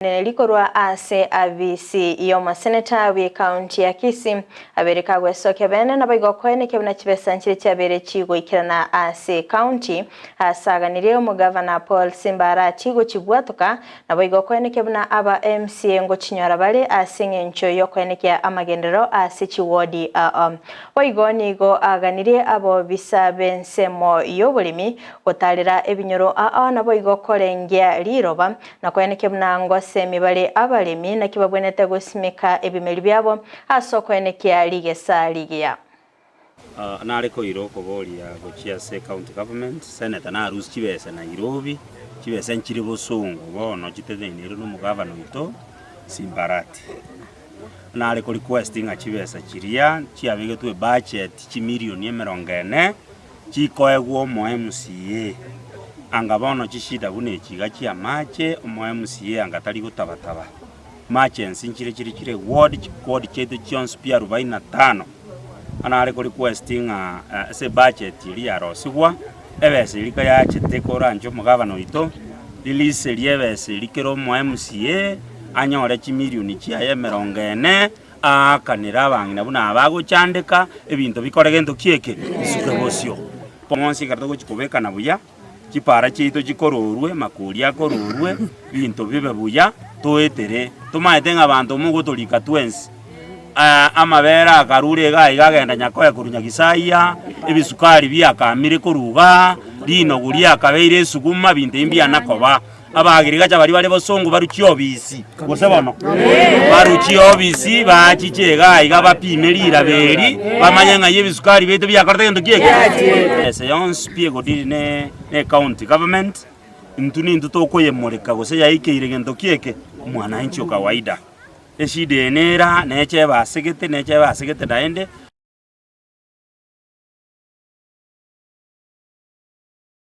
Rikorwa korwa ase abisi y'omoseneta bw'ecounty ya Kisii abere kagwesokia bene naboigo koenekia buna chibesa nchire chiabere chigoikerana ase ecounty ase aganirie omogavana Paul Simba Arati gochibwatoka naboigo koenekia buna aba MCA ngochinyora bare ase eng'encho y'okoenekia amagenderero ase chiwodi aa. Boigo nigo aganirie abobisa b'ensemo y'oboremi gotarera ebinyoro aa naboigo korengia riroba Na koenekia buna ngosemi bare abaremi, naki babwenerete gosimeka ebimeri biabo ase okoenekia rigesa rigiya. Nare koira okoboria gochia ase county government, senator narusie chibesa Nairobi, chibesa nchire bosongo bono chiteneneirwe na omogavana oito Simba Arati. Nare ko request ng'a chibesa chiria chiabegetwe ebudget chimilioni emerongo ene, Chikoegwa omo MCA, anga bono chishida buna echi iga chi'amache, omo MCA anga tari gotabataba. Emergency nchire chire chire ward, chiward chiaito chionsi pi arubaini na tano, bono nare ko request ng'a ase ebudget eria yarosigwa, ebesa eria kayachete koranche omogabana oito, release eria ebesa eria kera omo MCA, anyore chimilioni chiaye emerongo ene. Aakanere abang'ina buna aba agochandeka, ebinto bikore gento ki eke? Bisuke bosio. Bonsi ekero togochia kobekana buya, chipara chiaito chikororwe, makori akororwe, ebinto bibe buya, toetere. Tomaete ng'a abanto mogotorika twensi, amabere akarure iga iga agenda nyakoe korwa nyagisaiya, ebisukari biakamire korwa igaa, rinogu riakabeire esuguma, ebinto ebi mbiana koba. Abagirigacha baria bare bosongo barue chiobisi, gose bono? Barue chiobisi bachiche iga iga bapime riraba eri, bamanye ng'ai ebisukari biaito biakorete gento ki eke? Ese yonsi pi egodili ne ne ecounty government, intwe nintwe tokoyemoreka gose yaikeire gento ki eke? Omwananchi o kawaida. Eshida eye nere aa, neche ebasegete, neche ebasegete naende.